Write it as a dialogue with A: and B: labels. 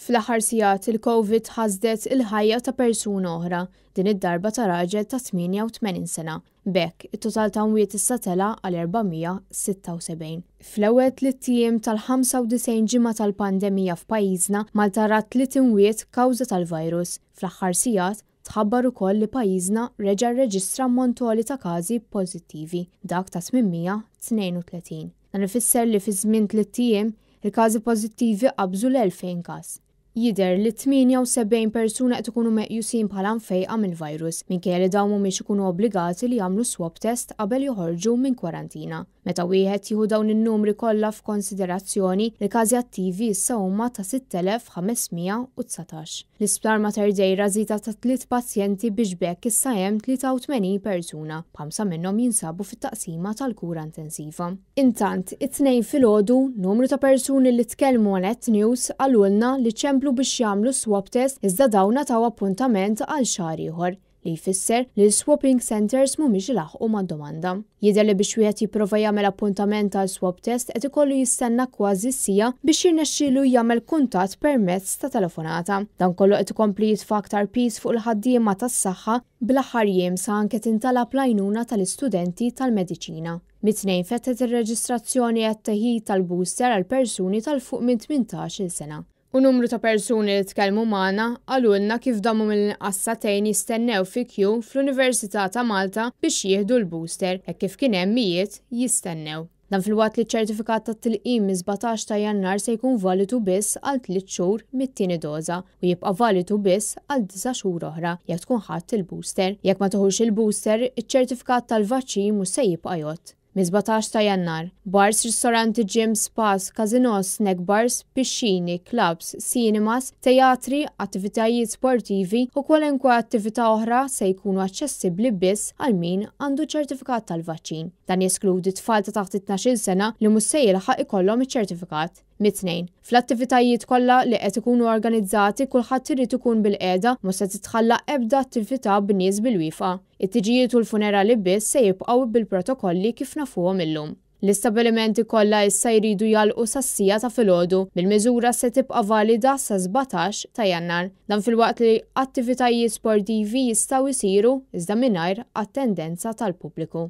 A: Fl-aħħar sigħat il-Covid ħasdet il-ħajja ta' persuna oħra, din id-darba ta' raġel ta' 88 sena. B'hekk, it-total ta' mwiet issa tela' għal 476. Fl-ewwel tlitt ijiem tal-95 ġimgħa tal-pandemija f'pajjiżna, Malta rat tliet imwiet kawża tal-virus. Fl-aħħar sigħat, tħabbar ukoll li pajjiżna reġa' rreġistra ammont għoli ta' każi pożittivi, dak ta' 832. Dan ifisser li fi żmien tlitt ijiem, il-każi pożittivi qabżu l-2,000 każ. Jidher li 78 persuna qed ikunu meqjusin bħala mfejqa mill-virus, minkejja li dawn mhumiex ikunu obbligati li jagħmlu swab test qabel joħorġu minn kwarantina. Meta wieħed jieħu dawn in-numri kollha f'konsiderazzjoni, il-każi attivi issa huma ta' 6,519. L-Isptar Mater Dei ra żieda ta' tliet pazjenti biex b'hekk issa hemm 83 persuna, b'ħamsa minnhom jinsabu fit-taqsima tal-kura intensiva. Intant, it-Tnejn filgħodu, numru ta' persuni li tkellmu ma' Net News qalulna li ċemplu biex jagħmlu swab test iżda dawn ngħataw appuntament għal xahar ieħor, li jfisser li l-swapping centres mhumiex ilaħħqu mad-domanda. Jidher li biex wieħed jipprova jagħmel appuntament għal swab test qed ikollu jistenna kważi siegħa biex jirnexxielu jagħmel kuntatt permezz ta' telefonata. Dan kollu qed ikompli jitfa' aktar piż fuq il-ħaddiema tas-saħħa, bl-aħħar jiem sa anke tintalab l-għajnuna tal-istudenti tal-mediċina. Mit-Tnejn fetħet ir-reġistrazzjoni għat-teħid tal-booster għal persuni tal fuq minn 18-il sena. U numru ta' persuni li tkellmu magħna qalulna kif damu mill-inqas sagħtejn jistennew fi kju fl-Università ta' Malta biex jieħdu l-booster hekk kif kien hemm mijiet jistennew. Dan filwaqt li ċ-ċertifikat tat-tilqim mis-17 ta' Jannar se jkun validu biss għal tliet xhur mit-tieni doża u jibqa' validu biss għal disa' xhur oħra jekk tkun ħadt il-booster. Jekk ma tiħux il-booster, iċ-ċertifikat tal-vaċċin mhux se jibqa' jgħodd. Mis-17 ta' Jannar, bars, ristoranti, gyms, spas, każinos, snack bars, pixxini, clubs, cinemas, teatri, attivitajiet sportivi u kwalunkwe attività oħra se jkunu aċċessibbli biss għal min għandu ċertifikat tal-vaċċin. Dan jeskludi tfal ta' taħt it-tnax-il sena li mhux se jilħaq ikollhom iċ-ċertifikat. Mit-Tnejn. Fl-attivitajiet kollha li qed ikunu organizzati kulħadd irid ikun bilqiegħda, mhux se titħalla ebda attività b'nies bil-wieqfa. It-tiġijiet u l-funerali biss se jibqgħu bil-protokolli kif nafuhom illum. L-istabbilimenti kollha issa jridu jagħlqu sas-siegħa ta' filgħodu, bil-miżura se tibqa' valida sas-17 ta' Jannar. Dan filwaqt li attivitajiet sportivi jistgħu jsiru iżda mingħajr attendenza tal-pubbliku.